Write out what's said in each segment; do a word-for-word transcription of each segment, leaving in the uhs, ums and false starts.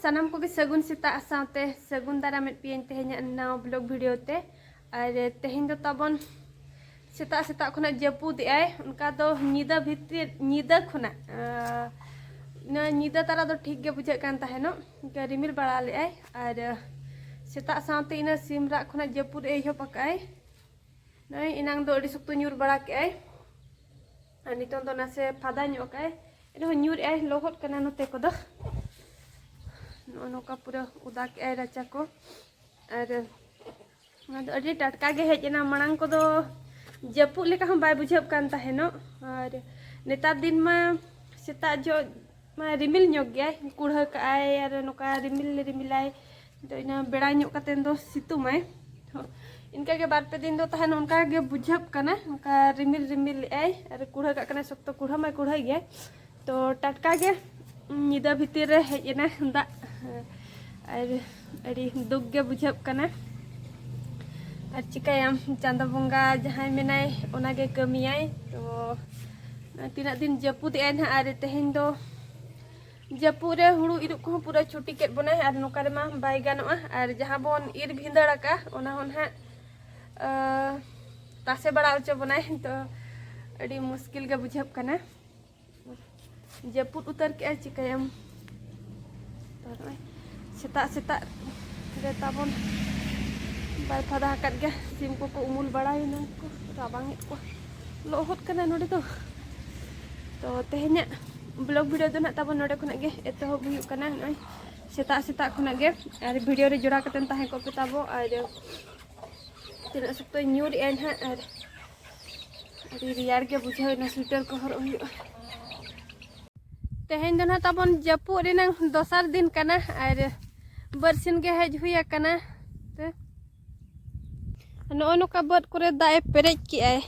ᱥᱟᱱᱟᱢ ᱠᱚᱜᱮ ᱥᱟᱹᱜᱩᱱ ᱥᱮᱛᱟᱜ ᱥᱟᱶᱛᱮ ᱥᱟᱹᱜᱩᱱ ᱫᱟᱨᱟᱢᱮᱫ ᱯᱮᱭᱟᱹᱧ ᱛᱮᱦᱮᱧᱟᱜ ᱱᱟᱣᱟ vlog video ᱛᱮ᱾ ᱟᱨ ᱛᱮᱦᱮᱧ ᱫᱚ ᱛᱟᱵᱚᱱ ᱥᱮᱛᱟᱜ ᱥᱮᱛᱟᱜ ᱠᱷᱚᱱᱟᱜ ᱡᱟᱹᱯᱩᱫ ᱮᱜᱼᱟᱭ, ᱚᱱᱠᱟ ᱫᱚ ᱧᱤᱫᱟᱹ ᱵᱷᱤᱛᱤᱨ, ᱧᱤᱫᱟᱹ ᱠᱷᱚᱱᱟᱜ, ᱟᱸ, ᱤᱱᱟᱹ ᱧᱤᱫᱟᱹ ᱛᱟᱨᱟ ᱫᱚ ᱴᱷᱤᱠ ᱜᱮ ᱵᱩᱡᱷᱟᱹᱜ ᱠᱟᱱ ᱛᱟᱦᱮᱱᱚᱜ, ᱤᱱᱠᱟᱹ ᱨᱤᱢᱤᱞ ᱵᱟᱲᱟ ᱞᱮᱜᱼᱟᱭ᱾ ᱟᱨ ᱥᱮᱛᱟᱜ ᱥᱟᱶᱛᱮ ᱤᱱᱟᱹ ᱥᱤᱢ ᱨᱟᱜ ᱠᱷᱚᱱᱟᱜ ᱡᱟᱹᱯᱩᱫ ᱮ ᱮᱦᱚᱵ ᱟᱠᱟᱫᱼᱟᱭ᱾ ᱱᱚᱜᱼᱚᱭ ᱮᱱᱟᱝ ᱫᱚ ᱟᱹᱰᱤ ᱥᱚᱠᱛᱚ ᱧᱩᱨ ᱵᱟᱲᱟ ᱠᱮᱜᱼᱟᱭ, ᱟᱨ ᱱᱤᱛᱚᱝ ᱫᱚ ᱱᱟᱥᱮ ᱯᱷᱟᱫᱟ ᱧᱚᱜ ᱠᱟᱜᱼᱟᱭ, ᱮᱱᱨᱮᱦᱚᱸ ᱧᱩᱨᱮᱜᱼᱟᱭ, ᱞᱚᱦᱚᱫ ᱠᱟᱱᱟ ᱱᱚᱛᱮ ᱠᱚᱫᱚ᱾ ᱱᱚᱜᱼᱚ ᱱᱚᱝᱠᱟ ᱯᱩᱨᱟᱹ ᱚᱫᱟ ᱠᱮᱜᱼᱟᱭ ᱨᱟᱪᱟ ᱠᱚ᱾ ᱟᱨ ᱚᱱᱟ ᱫᱚ ᱟᱹᱰᱤ ᱴᱟᱴᱠᱟ ᱜᱮ ᱦᱮᱡ ᱮᱱᱟ, ᱢᱟᱲᱟᱝ ᱠᱚᱫᱚ ᱡᱟᱹᱯᱩᱫ ᱞᱮᱠᱟ ᱦᱚᱸ ᱵᱟᱭ ᱵᱩᱡᱷᱟᱹᱜ ᱠᱟᱱ ᱛᱟᱦᱮᱱᱚᱜ, ᱟᱨ ᱱᱮᱛᱟᱨ ᱫᱤᱱ ᱢᱟ ᱥᱮᱛᱟᱜ ᱡᱚᱜ ᱢᱟ ᱨᱤᱢᱤᱞ ᱧᱚᱜ ᱜᱮᱭᱟᱭ, ᱠᱩᱲᱦᱟᱹ ᱠᱟᱜᱼᱟᱭ, ᱟᱨ ᱱᱚᱝᱠᱟ ᱨᱤᱢᱤᱞ ᱨᱤᱢᱤᱞᱟᱭ᱾ ᱟᱫᱚ ᱤᱱᱟᱹ ᱵᱮᱲᱟ ᱧᱚᱜ ᱠᱟᱛᱮᱫ ᱫᱚ ᱥᱤᱛᱩᱝ ᱟᱭ᱾ ᱛᱚ ᱤᱱᱠᱟᱹ ᱜᱮ ᱵᱟᱨ ᱯᱮ ᱫᱤᱱ ᱫᱚ ᱛᱟᱦᱮᱱ ᱚᱱᱠᱟ ᱜᱮ ᱵᱩᱡᱷᱟᱹᱜ ᱠᱟᱱᱟ, ᱚᱱᱠᱟ ᱨᱤᱢᱤᱞ ᱨᱤᱢᱤᱞ ᱮᱜᱼᱟᱭ ᱟᱨ ᱠᱩᱲᱦᱟᱹ ᱠᱟᱜ ᱠᱟᱱᱟᱭ, ᱥᱚᱠᱛᱚ ᱠᱩᱲᱦᱟᱹ ᱢᱟᱭ ᱠᱩᱲᱦᱟᱹᱭ ᱜᱮᱭᱟ᱾ ᱛᱚ ᱴᱟᱴᱠᱟ ᱜᱮ ᱧᱤᱫᱟᱹ ᱵᱷᱤᱛᱤᱨ ᱨᱮ ᱦᱮᱡ ᱮᱱᱟ ᱫᱟᱜ, ᱟᱨ ᱟᱹᱰᱤ ᱫᱩᱠ ᱜᱮ ᱵᱩᱡᱷᱟᱹᱜ ᱠᱟᱱᱟ᱾ ᱟᱨ ᱪᱤᱠᱟᱹᱭᱟᱢ, ᱪᱟᱸᱫᱚ ᱵᱚᱸᱜᱟ ᱡᱟᱦᱟᱸᱭ ᱢᱮᱱᱟᱭ ᱚᱱᱟᱜᱮ ᱠᱟᱹᱢᱤᱭᱟᱭ᱾ ᱛᱚ ᱛᱤᱱᱟᱹᱜ ᱫᱤᱱ ᱡᱟᱹᱯᱩᱫ ᱮᱜᱼᱟᱭ ᱱᱟᱦᱟᱜ, ᱟᱨ ᱛᱮᱦᱮᱧ ᱫᱚ ᱡᱟᱹᱯᱩᱫ ᱨᱮ ᱦᱩᱲᱩ ᱤᱨᱚᱜ ᱠᱚᱦᱚᱸ ᱯᱩᱨᱟᱹ ᱪᱷᱩᱴᱤ ᱠᱮᱫ ᱵᱚᱱᱟᱭ, ᱟᱨ ᱱᱚᱝᱠᱟ ᱨᱮᱢᱟ ᱵᱟᱭ ᱜᱟᱱᱚᱜᱼᱟ᱾ ᱟᱨ ᱡᱟᱦᱟᱸ ᱵᱚᱱ ᱤᱨ ᱵᱷᱤᱸᱫᱟᱹᱲ ᱟᱠᱟᱫ, ᱚᱱᱟ ᱦᱚᱸ ᱱᱟᱦᱟᱜ, ᱟᱸ, ᱛᱟᱥᱮ ᱵᱟᱲᱟ ᱦᱚᱪᱚ ᱵᱚᱱᱟᱭ᱾ ᱛᱚ ᱟᱹᱰᱤ ᱢᱩᱥᱠᱤᱞ ᱜᱮ ᱵᱩᱡᱷᱟᱹᱜ ᱠᱟᱱᱟ, ᱡᱟᱹᱯᱩᱫ ᱩᱛᱟᱹᱨ ᱠᱮᱜᱼᱟᱭ, ᱪᱤᱠᱟᱹᱭᱟᱢ᱾ ᱛᱚ ᱱᱚᱜᱼᱚᱭ ᱥᱮᱛᱟᱜ ᱥᱮᱛᱟᱜ ᱨᱮ ᱛᱟᱵᱚᱱ ᱵᱟᱭ ᱯᱷᱟᱫᱟ ᱟᱠᱟᱫ ᱜᱮ, ᱥᱤᱢ ᱠᱚᱠᱚ ᱩᱢᱩᱞ ᱵᱟᱲᱟᱭᱮᱱᱟ ᱠᱚ, ᱨᱟᱵᱟᱝ ᱮᱫ ᱠᱚᱣᱟ, ᱞᱚᱦᱚᱫ ᱠᱟᱱᱟ ᱱᱚᱰᱮ ᱫᱚ᱾ ᱛᱚ ᱛᱮᱦᱮᱧᱟᱜ vlog video ᱫᱚ ᱱᱟᱜ ᱛᱟᱵᱚᱱ ᱱᱚᱰᱮ ᱠᱷᱚᱱᱟᱜ ᱜᱮ ᱮᱛᱚᱦᱚᱵ ᱦᱩᱭᱩᱜ ᱠᱟᱱᱟ, ᱱᱚᱜᱼᱚᱭ ᱥᱮᱛᱟᱜ ᱥᱮᱛᱟᱜ ᱠᱷᱚᱱᱟᱜ ᱜᱮ᱾ ᱟᱨ video ᱨᱮ ᱡᱚᱲᱟᱣ ᱠᱟᱛᱮᱱ ᱛᱟᱦᱮᱸ ᱠᱚᱜ ᱯᱮ ᱛᱟᱵᱚ, ᱟᱨ ᱛᱤᱱᱟᱹᱜ ᱥᱚᱠᱛᱚᱭ ᱧᱩᱨᱮᱜᱼᱟᱭ ᱱᱟᱦᱟᱜ, ᱟᱨ ᱟᱹᱰᱤ ᱨᱮᱭᱟᱲ ᱜᱮ ᱵᱩᱡᱷᱟᱹᱣ ᱮᱱᱟ, sweater ᱠᱚ ᱦᱚᱨᱚᱜ ᱦᱩᱭᱩᱜᱼᱟ᱾ ᱛᱮᱦᱮᱧ ᱫᱚ ᱱᱟᱦᱟᱜ ᱛᱟᱵᱚᱱ ᱡᱟᱹᱯᱩᱫ ᱨᱮᱱᱟᱝ ᱫᱚᱥᱟᱨ ᱫᱤᱱ ᱠᱟᱱᱟ, ᱟᱨ ᱵᱟᱨᱥᱤᱧ ᱜᱮ ᱦᱮᱡ ᱦᱩᱭ ᱟᱠᱟᱱᱟ᱾ ᱛᱮ ᱱᱚᱜᱼᱚ ᱱᱚᱝᱠᱟ ᱵᱟᱹᱫᱽ ᱠᱚᱨᱮ ᱫᱟᱜ ᱮ ᱯᱮᱨᱮᱡ ᱠᱮᱜᱼᱟᱭ,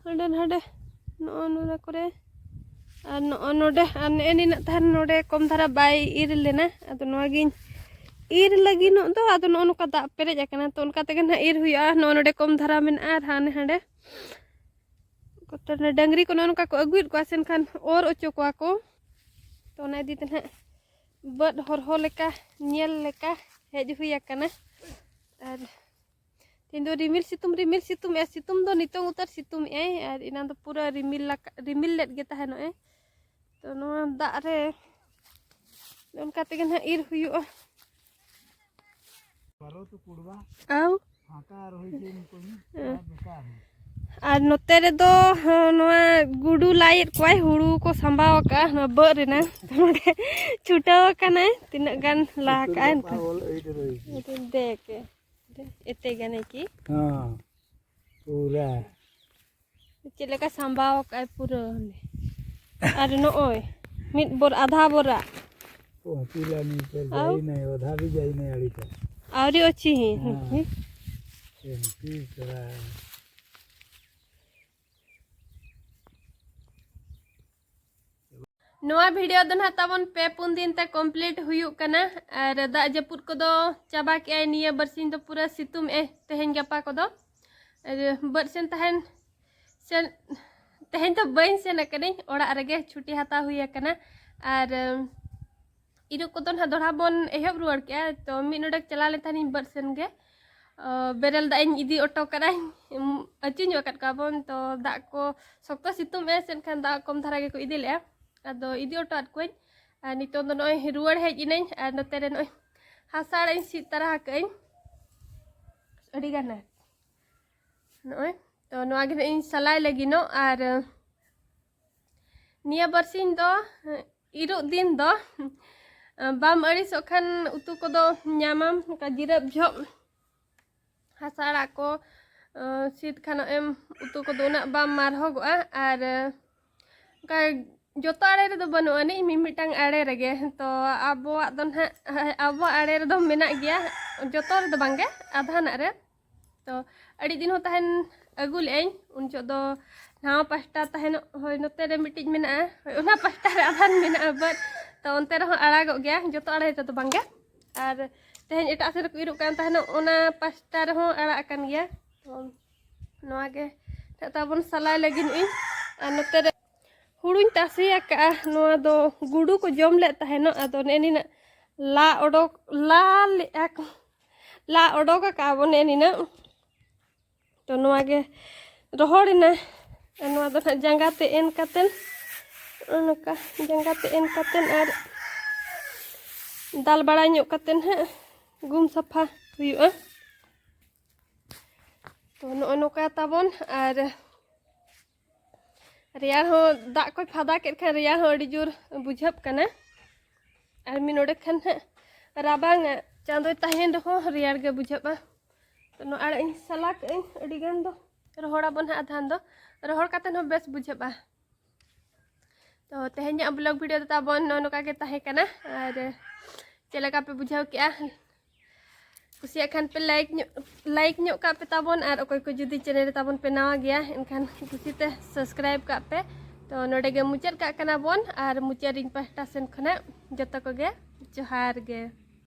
ᱦᱟᱸᱰᱮ ᱱᱟᱰᱮ, ᱱᱚᱜᱼᱚ ᱱᱚᱣᱟ ᱠᱚᱨᱮ, ᱟᱨ ᱱᱚᱜᱼᱚ ᱱᱚᱰᱮ, ᱟᱨ ᱱᱮᱜᱼᱮ ᱱᱤᱱᱟᱹᱜ ᱛᱟᱦᱮᱱ ᱱᱚᱰᱮ ᱠᱚᱢ ᱫᱷᱟᱨᱟ ᱵᱟᱭ ᱤᱨ ᱞᱮᱱᱟ᱾ ᱟᱫᱚ ᱱᱚᱣᱟ ᱜᱤᱧ ᱤᱨ ᱞᱟᱹᱜᱤᱫ ᱱᱚᱜ ᱫᱚ, ᱟᱫᱚ ᱱᱚᱜᱼᱚ ᱱᱚᱝᱠᱟ ᱫᱟᱜ ᱯᱮᱨᱮᱡ ᱟᱠᱟᱱᱟ, ᱛᱚ ᱚᱱᱠᱟ ᱛᱮᱜᱮ ᱱᱟᱦᱟᱜ ᱤᱨ ᱦᱩᱭᱩᱜᱼᱟ᱾ ᱱᱚᱜᱼᱚ ᱱᱚᱰᱮ ᱠᱚᱢ ᱫᱷᱟᱨᱟ ᱢᱮᱱᱟᱜᱼᱟ, ᱟᱨ ᱦᱟᱱᱮ ᱦᱟᱸᱰᱮ ᱠᱚᱛᱮ ᱰᱟᱹᱝᱨᱤ ᱠᱚ ᱱᱚᱜᱼᱚ ᱱᱚᱝᱠᱟ ᱠᱚ ᱟᱹᱜᱩᱭᱮᱫ ᱠᱚᱣᱟ ᱥᱮ, ᱮᱱᱠᱷᱟᱱ ᱚᱨ ᱚᱪᱚ ᱠᱚᱣᱟ ᱠᱚ, ᱛᱚ ᱚᱱᱟ ᱤᱫᱤ ᱛᱮ ᱱᱟᱦᱟᱜ ᱵᱟᱹᱫᱽ ᱦᱚᱨᱦᱚ ᱞᱮᱠᱟ, ᱧᱮᱞ ᱞᱮᱠᱟ ᱦᱮᱡ ᱦᱩᱭ ᱟᱠᱟᱱᱟ᱾ ᱟᱨ ᱛᱮᱦᱮᱧ ᱫᱚ ᱨᱤᱢᱤᱞ ᱥᱤᱛᱩᱝ, ᱨᱤᱢᱤᱞ ᱥᱤᱛᱩᱝ ᱮᱜᱼᱟᱭ, ᱥᱤᱛᱩᱝ ᱫᱚ ᱱᱤᱛᱚᱝ ᱩᱛᱟᱹᱨ ᱥᱤᱛᱩᱝ ᱮᱜᱼᱟᱭ, ᱟᱨ ᱮᱱᱟᱝ ᱫᱚ ᱯᱩᱨᱟᱹ ᱨᱤᱢᱤᱞ ᱟᱠᱟ-, ᱨᱤᱢᱤᱞ ᱞᱮᱫ ᱜᱮ ᱛᱟᱦᱮᱱᱚᱜᱼᱟᱭ᱾ ᱛᱚ ᱱᱚᱣᱟ ᱫᱟᱜ ᱨᱮ ᱚᱱᱠᱟ ᱛᱮᱜᱮ ᱱᱟᱦᱟᱜ ᱤᱨ ᱦᱩᱭᱩᱜᱼᱟ᱾ ᱟᱣ᱾ ᱟᱨ ᱱᱚᱛᱮ ᱨᱮᱫᱚ, ᱦᱚᱸ, ᱱᱚᱣᱟ ᱜᱩᱰᱩ ᱞᱟᱭᱮᱫ ᱠᱚᱣᱟᱭ, ᱦᱩᱲᱩ ᱠᱚ ᱥᱟᱢᱵᱟᱣ ᱟᱠᱟᱫᱼᱟ ᱱᱚᱣᱟ ᱵᱟᱹᱫᱽ ᱨᱮᱱᱟᱜ᱾ ᱱᱚᱰᱮ ᱪᱷᱩᱴᱟᱹᱣ ᱟᱠᱟᱱᱟᱭ, ᱛᱤᱱᱟᱹᱜ ᱜᱟᱱ ᱞᱟᱦᱟ ᱠᱟᱜᱼᱟᱭ ᱮᱱᱠᱷᱟᱱ᱾ ᱫᱮᱠᱮ, ᱮᱛᱮ ᱜᱟᱱᱮ ᱠᱤ᱾ ᱦᱚᱸ, ᱯᱩᱨᱟ᱾ ᱪᱮᱫ ᱞᱮᱠᱟ ᱥᱟᱢᱵᱟᱣ ᱟᱠᱟᱫᱼᱟᱭ ᱯᱩᱨᱟᱹ᱾ ᱟᱨ ᱱᱚᱜᱼᱚᱭ ᱢᱤᱫ ᱵᱚᱨ-, ᱟᱫᱷᱟ ᱵᱚᱨᱟ᱾ ᱯᱚᱦᱪᱤᱞᱟ ᱱᱤᱛᱮ ᱟᱣ᱾ ᱡᱟᱭ ᱱᱟᱭ, ᱚᱫᱷᱟ ᱵᱤ ᱡᱟᱭ ᱱᱟᱭ ᱟᱹᱲᱤ ᱠᱚ᱾ ᱟᱹᱣᱨᱤ ᱚᱪᱤ ᱦᱤ᱾ ᱦᱮᱸ᱾ ᱮᱢᱯᱤ ᱠᱚᱲᱟ᱾ ᱱᱚᱣᱟ video ᱫᱚ ᱱᱟᱦᱟᱜ ᱛᱟᱵᱚᱱ ᱯᱮ ᱯᱩᱱ ᱫᱤᱱ ᱛᱮ complete ᱦᱩᱭᱩᱜ ᱠᱟᱱᱟ᱾ ᱟᱨ ᱫᱟᱜ ᱡᱟᱹᱯᱩᱫ ᱠᱚᱫᱚ ᱪᱟᱵᱟ ᱠᱮᱜᱼᱟᱭ᱾ ᱱᱤᱭᱟᱹ ᱵᱟᱨᱥᱤᱧ ᱫᱚ ᱯᱩᱨᱟᱹ ᱥᱤᱛᱩᱝ ᱮ ᱛᱮᱦᱮᱧ ᱜᱟᱯᱟ ᱠᱚᱫᱚ᱾ ᱟᱨ ᱵᱟᱹᱫᱽ ᱥᱮᱱ ᱛᱟᱦᱮᱱ, ᱥᱮᱱ, ᱛᱮᱦᱮᱧ ᱫᱚ ᱵᱟᱹᱧ ᱥᱮᱱ ᱟᱠᱟᱱᱟᱹᱧ, ᱚᱲᱟᱜ ᱨᱮᱜᱮ ᱪᱷᱩᱴᱤ ᱦᱟᱛᱟᱣ ᱦᱩᱭ ᱟᱠᱟᱱᱟ᱾ ᱟᱨ ᱤᱨᱚᱜ ᱠᱚᱫᱚ ᱱᱟᱦᱟᱜ ᱫᱚᱲᱦᱟ ᱵᱚᱱ ᱮᱦᱚᱵ ᱨᱩᱣᱟᱹᱲ ᱠᱮᱜᱼᱟ᱾ ᱛᱚ ᱢᱤᱫ ᱱᱚᱰᱮᱠ ᱪᱟᱞᱟᱣ ᱞᱮᱱ ᱛᱟᱦᱮᱱᱤᱧ ᱵᱟᱹᱫᱽ ᱥᱮᱱ ᱜᱮ᱾ ᱚ, ᱵᱮᱨᱮᱞ ᱫᱟᱜ ᱤᱧ ᱤᱫᱤ ᱚᱴᱚ ᱠᱟᱫᱟᱧ᱾ ᱩᱢ, ᱟᱹᱪᱩ ᱧᱚᱜ ᱟᱠᱟᱫ ᱠᱚᱣᱟ ᱵᱚᱱ᱾ ᱛᱚ ᱫᱟᱜ ᱠᱚ ᱥᱚᱠᱛᱚ ᱥᱤᱛᱩᱝ ᱮ, ᱥᱮ ᱮᱱᱠᱷᱟᱱ ᱫᱟᱜ ᱠᱚᱢ ᱫᱷᱟᱨᱟ ᱜᱮᱠᱚ ᱤᱫᱤ ᱞᱮᱜᱼᱟ᱾ ᱟᱫᱚ ᱤᱫᱤ ᱚᱴᱚ ᱟᱫ ᱠᱚᱣᱟᱧ᱾ ᱟᱨ ᱱᱤᱛᱚᱝ ᱫᱚ ᱱᱚᱜᱼᱚᱭ ᱨᱩᱣᱟᱹᱲ ᱦᱮᱡ ᱮᱱᱟᱹᱧ᱾ ᱟᱨ ᱱᱚᱛᱮ ᱨᱮ ᱱᱚᱜᱼᱚᱭ ᱦᱟᱥᱟ ᱟᱲᱟᱜ ᱤᱧ ᱥᱤᱫ ᱛᱟᱨᱟ ᱟᱠᱟᱫᱟᱹᱧ ᱟᱹᱰᱤ ᱜᱟᱱ᱾ ᱱᱚᱜᱼᱚᱭ ᱛᱚ ᱱᱚᱣᱟ ᱜᱮ ᱱᱟᱜ ᱤᱧ ᱥᱟᱞᱟᱭ ᱞᱟᱹᱜᱤᱫᱚᱜ᱾ ᱟᱨ ᱱᱤᱭᱟᱹ ᱵᱟᱨᱥᱤᱧ ᱫᱚ, ᱤᱨᱚᱜ ᱫᱤᱱ ᱫᱚ, ᱵᱟᱢ ᱟᱹᱲᱤᱥᱚᱜ ᱠᱷᱟᱱ ᱩᱛᱩ ᱠᱚᱫᱚ ᱧᱟᱢᱟᱢ᱾ ᱚᱱᱠᱟ ᱡᱤᱨᱟᱹᱵ ᱡᱚᱦᱚᱜ ᱦᱟᱥᱟ ᱟᱲᱟᱜ ᱠᱚ, ᱥᱤᱫ ᱠᱷᱟᱱᱚᱜ ᱮᱢ, ᱩᱛᱩ ᱠᱚᱫᱚ ᱩᱱᱟᱹᱜ ᱵᱟᱢ ᱢᱟᱨᱦᱚᱜᱚᱜᱼᱟ᱾ ᱟᱨ ᱚᱱᱠᱟ ᱡᱚᱛᱚ ᱟᱲᱮ ᱨᱮᱫᱚ ᱵᱟᱹᱱᱩᱜ ᱟᱹᱱᱤᱡ, ᱢᱤᱢᱤᱫᱴᱟᱝ ᱟᱲᱮ ᱨᱮᱜᱮ᱾ ᱛᱚ ᱟᱵᱚᱣᱟᱜ ᱫᱚ ᱱᱟᱦᱟᱜ, ᱟᱵᱚᱣᱟᱜ ᱟᱲᱮ ᱨᱮᱫᱚ ᱢᱮᱱᱟᱜ ᱜᱮᱭᱟ, ᱡᱚᱛᱚ ᱨᱮᱫᱚ ᱵᱟᱝᱜᱮ, ᱟᱫᱷᱟᱱᱟᱜ ᱨᱮ᱾ ᱛᱚ ᱟᱹᱰᱤ ᱫᱤᱱ ᱦᱚᱸ ᱛᱟᱦᱮᱱ ᱟᱹᱜᱩ ᱞᱮᱜᱼᱟᱹᱧ, ᱩᱱ ᱡᱚᱦᱚᱜ ᱫᱚ ᱱᱟᱣᱟ ᱯᱟᱥᱴᱟ ᱛᱟᱦᱮᱱᱚᱜ, ᱦᱳᱭ, ᱱᱚᱛᱮ ᱨᱮ ᱢᱤᱫᱴᱤᱡ ᱢᱮᱱᱟᱜᱼᱟ, ᱦᱳᱭ, ᱚᱱᱟ ᱯᱟᱥᱴᱟ ᱨᱮ ᱟᱫᱷᱟᱱ ᱢᱮᱱᱟᱜᱼᱟ, but ᱛᱚ ᱚᱱᱛᱮ ᱨᱮᱦᱚᱸ ᱟᱲᱟᱜᱚᱜ ᱜᱮᱭᱟ, ᱡᱚᱛᱚ ᱟᱲᱮ ᱨᱮᱫᱚ ᱵᱟᱝᱜᱮ᱾ ᱟᱨ ᱛᱮᱦᱮᱧ ᱮᱴᱟᱜ ᱥᱮᱫ ᱨᱮᱠᱚ ᱤᱨᱚᱜ ᱠᱟᱱ ᱛᱟᱦᱮᱱᱚᱜ, ᱚᱱᱟ ᱯᱟᱥᱴᱟ ᱨᱮᱦᱚᱸ ᱟᱲᱟᱜ ᱟᱠᱟᱱ ᱜᱮᱭᱟ᱾ ᱛᱚ ᱱᱚᱣᱟ ᱜᱮ ᱱᱤᱛᱚᱜ ᱛᱟᱵᱚᱱ ᱥᱟᱞᱟᱭ ᱞᱟᱹᱜᱤᱫ ᱤᱧ᱾ ᱟᱨ ᱱᱚᱛᱮ ᱨᱮ ᱦᱩᱲᱩᱧ ᱛᱟᱥᱮ ᱟᱠᱟᱫᱼᱟ, ᱱᱚᱣᱟ ᱫᱚ ᱜᱩᱰᱩ ᱠᱚ ᱡᱚᱢ ᱞᱮᱫ ᱛᱟᱦᱮᱱᱚᱜ᱾ ᱟᱫᱚ ᱱᱮᱜᱼᱮ ᱱᱤᱱᱟᱹᱜ ᱞᱟ ᱚᱰᱚᱠ, ᱞᱟ ᱞᱮᱫᱼᱟ ᱠᱚ, ᱞᱟ ᱚᱰᱚᱠ ᱟᱠᱟᱫᱼᱟ ᱵᱚᱱ ᱱᱮᱜᱼᱮ ᱱᱤᱱᱟᱹᱜ᱾ ᱛᱚ ᱱᱚᱣᱟ ᱜᱮ ᱨᱚᱦᱚᱲ ᱮᱱᱟ᱾ ᱟᱨ ᱱᱚᱣᱟ ᱫᱚ ᱱᱟᱦᱟᱜ ᱡᱟᱸᱜᱟ ᱛᱮ ᱮᱱ ᱠᱟᱛᱮᱱ, ᱱᱚᱜᱼᱚ ᱱᱚᱝᱠᱟ ᱡᱟᱸᱜᱟ ᱛᱮ ᱮᱱ ᱠᱟᱛᱮᱱ ᱟᱨ ᱫᱟᱞ ᱵᱟᱲᱟ ᱧᱚᱜ ᱠᱟᱛᱮᱱ ᱦᱟᱸᱜ ᱜᱩᱢ ᱥᱟᱯᱷᱟ ᱦᱩᱭᱩᱜᱼᱟ᱾ ᱛᱚ ᱱᱚᱜᱼᱚ ᱱᱚᱝᱠᱟ ᱛᱟᱵᱚᱱ᱾ ᱟᱨ ᱨᱮᱭᱟᱲ ᱦᱚᱸ, ᱫᱟᱜ ᱠᱚᱭ ᱯᱷᱟᱫᱟ ᱠᱮᱫ ᱠᱷᱟᱱ ᱨᱮᱭᱟᱲ ᱦᱚᱸ ᱟᱹᱰᱤ ᱡᱳᱨ ᱵᱩᱡᱷᱟᱹᱜ ᱠᱟᱱᱟ᱾ ᱟᱨ ᱢᱤᱫ ᱱᱚᱰᱮ ᱠᱷᱟᱱ ᱦᱟᱸᱜ ᱨᱟᱵᱟᱝ ᱪᱟᱸᱫᱳᱭ ᱛᱟᱦᱮᱱ ᱨᱮᱦᱚᱸ ᱨᱮᱭᱟᱲ ᱜᱮ ᱵᱩᱡᱷᱟᱹᱜᱼᱟ᱾ ᱛᱚ ᱱᱚᱣᱟ ᱟᱲᱟᱜ ᱤᱧ ᱥᱟᱞᱟ ᱠᱟᱜ ᱟᱹᱧ ᱟᱹᱰᱤ ᱜᱟᱱ ᱫᱚ, ᱨᱚᱦᱚᱲ ᱟᱵᱚᱱ ᱦᱟᱸᱜ ᱟᱫᱷᱟᱱ ᱫᱚ, ᱨᱚᱦᱚᱲ ᱠᱟᱛᱮ ᱦᱚᱸ ᱵᱮᱥ ᱵᱩᱡᱷᱟᱹᱜᱼᱟ᱾ ᱛᱚ ᱛᱮᱦᱮᱧᱟᱜ vlog video ᱫᱚ ᱛᱟᱵᱚᱱ ᱱᱚᱜᱼᱚ ᱱᱚᱝᱠᱟ ᱜᱮ ᱛᱟᱦᱮᱸ ᱠᱟᱱᱟ᱾ ᱟᱨ ᱪᱮᱫ ᱞᱮᱠᱟ ᱯᱮ ᱵᱩᱡᱷᱟᱹᱣ ᱠᱮᱜᱼᱟ? ᱠᱩᱥᱤᱭᱟᱜ ᱠᱷᱟᱱ ᱯᱮ like ᱧᱚᱜ, like ᱧᱚᱜ ᱠᱟᱜ ᱯᱮ ᱛᱟᱵᱚᱱ, ᱟᱨ ᱚᱠᱚᱭ ᱠᱚ ᱡᱩᱫᱤ channel ᱨᱮ ᱛᱟᱵᱚᱱ ᱯᱮ ᱱᱟᱣᱟ ᱜᱮᱭᱟ, ᱮᱱᱠᱷᱟᱱ ᱠᱩᱥᱤᱛᱮ subscribe ᱠᱟᱜ ᱯᱮ᱾ ᱛᱚ ᱱᱚᱰᱮ ᱜᱮ ᱢᱩᱪᱟᱹᱫ ᱠᱟᱜ ᱠᱟᱱᱟ ᱵᱚᱱ, ᱟᱨ ᱢᱩᱪᱟᱹᱫ ᱨᱤᱧ ᱯᱟᱦᱴᱟ ᱥᱮᱱ ᱠᱷᱚᱱᱟᱜ ᱡᱚᱛᱚ ᱠᱚᱜᱮ ᱡᱚᱦᱟᱨ ᱜᱮ᱾